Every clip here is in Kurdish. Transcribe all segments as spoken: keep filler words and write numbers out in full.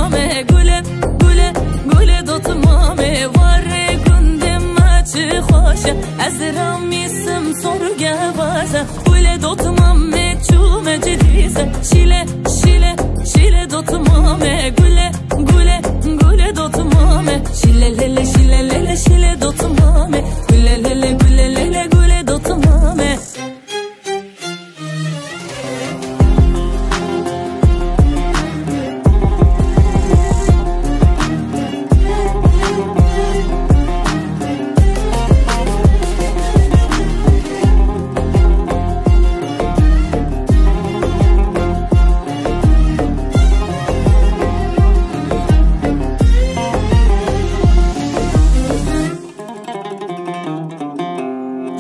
Mame, gule, gule, gule dot mame, warê gundê me çi xweş e. Ez ramîsim sorge baze. Gule dot mame, çûme cidîze. Şîle, şîle, şîle dot mame, gule, gule, gule dot mame. Şîle lele, şîle lele, şîle dot mame. Gule lele, gule lele, gule dot mame.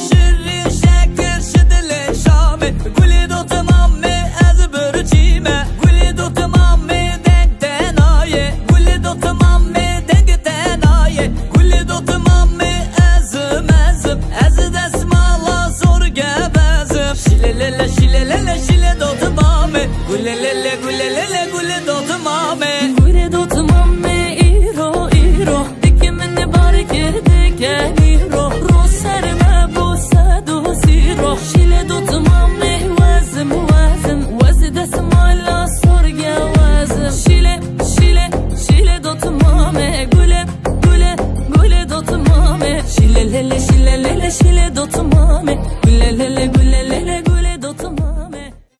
Şirîn şekir şi dilê Şamê, gulê dotê mamê ez birçî me. Gulê dotê mamê deng tenayê, gulê dotê mamê deng tenayê. Gulê dotê mamê ezim ezim, ez desmala zor gevezim. Şîle lele, şîle lele, şîle dotê mamê. Gulê lele, gulê lele, gulê dotê mamê. Gulê dotê mamê îro, îro. Dike min bar kir dike nîro, ro ser me bo sed û sîro. Şîle dot mame wezim wezim, wez desmala sorge wezim. Şîle, şîle, şîle dot mame, gule, gule, gule dot mame. Şîle lele, şîle lele, şîle dot mame. Gule